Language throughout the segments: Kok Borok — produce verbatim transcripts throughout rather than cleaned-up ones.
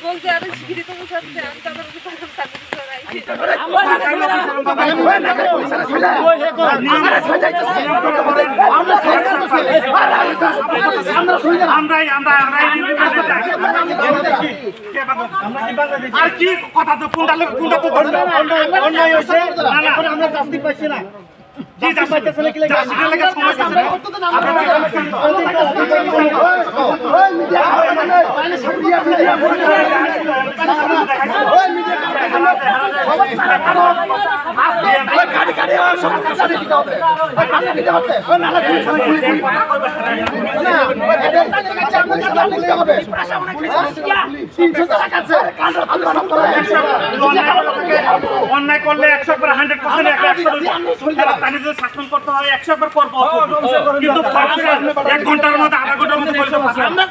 বলতে আরো শিখিয়ে দিতে বলতে আমি তো আবার আমরাই, আমরা, আমরা। আর কি কথা তো কোনটা লোক, কোনটা তো ধরবে? অন্যায় হয়েছে, না, না। এখন আমরা শাস্তি পাইছি না। জি, শাস্তি পাইতেছে না, কি লাগে? শাস্তি লাগে, সমস্যা নাই। অন্যায় করলে একশো বার, হান্ড্রেড পার্সেন্ট একশো বার। তাহলে যদি সাসপেন্ড করতে হয়, একশো বার করবো। কিন্তু এক ঘন্টার মধ্যে, আধা ঘন্টার মধ্যে বলতে পারছি না।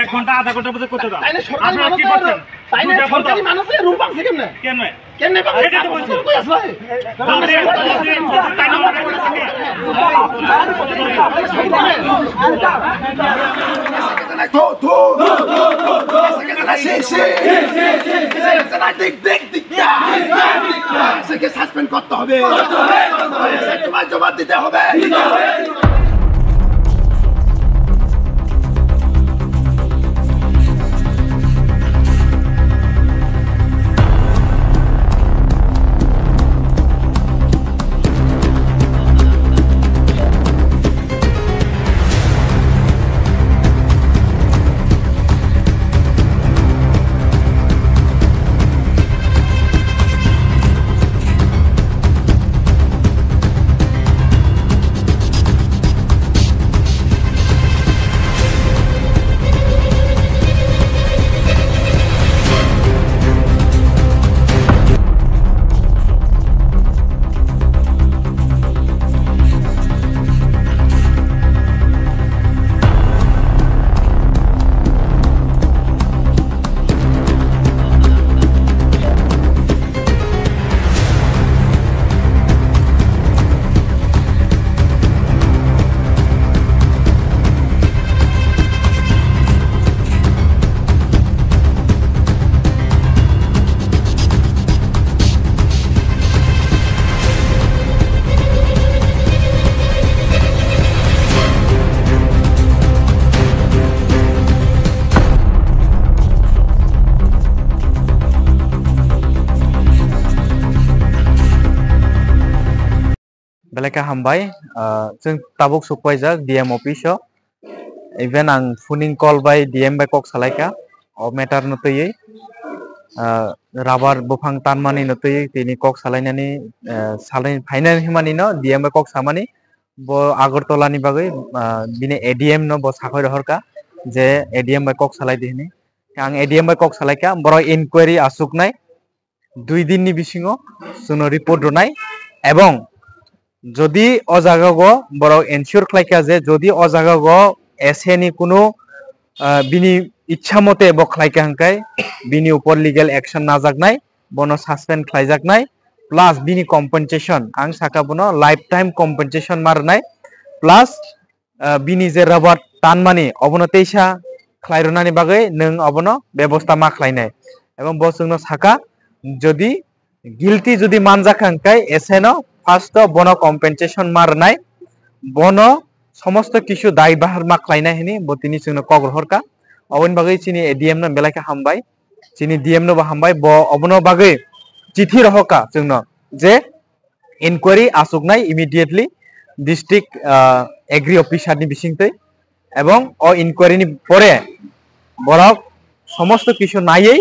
এক ঘন্টা, আধা ঘন্টার মধ্যে করতে দাও। আপনারা কি করছেন? তাই না, সরকারি মানুষ রুম পাচ্ছে কেমনে? কেমনে? কেমনে পাচ্ছে? এটা তো বলছি। কই আছে ভাই? সাসপেন্ড করতে হবে। তোমার জবাব দিতে হবে। Belai khe hambai, ah, chwng tabuk sukpaijak D M office o. Even ang phoning call bai D M bai kok salaikha o matter no twiwi, ah, rubber buphang tanmani no twiwi tini kok salainani, ah, salai phainani hwnmani no D M bai kok samani bo Agartala ni bagwi, ah, bini A D M no bo sakhoi rohorkha je A D M bai kok salai di hwnwi. Ang A D M bai kok salaikha, borok inquiry achuknai. Dui din ni bisingo chwngno report rwnai, ebong jodi o jaga o borok ensure khlaikha je jodi o jaga o S A ni kunu, ah, bini ichha mote bo khlaikha hwnkhe bini upor legal action najaknai, bono suspend khlaijaknai, plus bini compensation, ang sakha bono lifetime compensation ma rwnai, plus ah, bini je rubber tanmani obono teisa khlai rwnani bagwi nwng obono bebosta ma khlainai. Ebong bo chwngno sakha, jodi guilty jodi manjakha hwnkhe S A no first o bono compensation ma rwnai, bono somosto kisu daibahar ma khlainai hwnwi bo tini chwngno kok rohorkha. Oboni bagwi chini A D M no belai khe hambai, chini D M no bo hambai, bo obono bagwi chithi rohorkha chwngno je inquiry achuknai immediately district, ah, agri officer ni bisingtwi, ebong o inquiry ni pore borok somosto kisu naiwi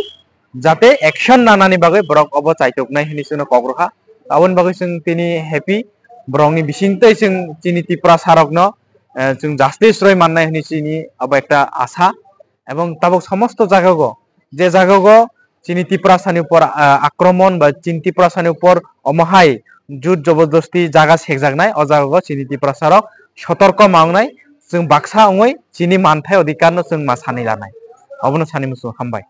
jate action nanani bagwi borok obo chaituknai hwnwi chwngno kok rwkha. Aboni bagwi chwng tini happy, borokni bisingtwi chwng chini Tiprasa rokno, eh, chwng justice rwi mannai hwnwi chini abo ekta asa. Ebong tabuk somosto jagao, je jagao chini Tiprasani upor, ah, akromon ba chini Tiprasani upor omo hai jut jobordosti jaga sekjaknai, o jagao chini Tiprasarok sotorko ma wngnai, chwng baksa wngwi chini manthai odhikarno chwng ma sanwi lanai. Obono sani muchungo hambai.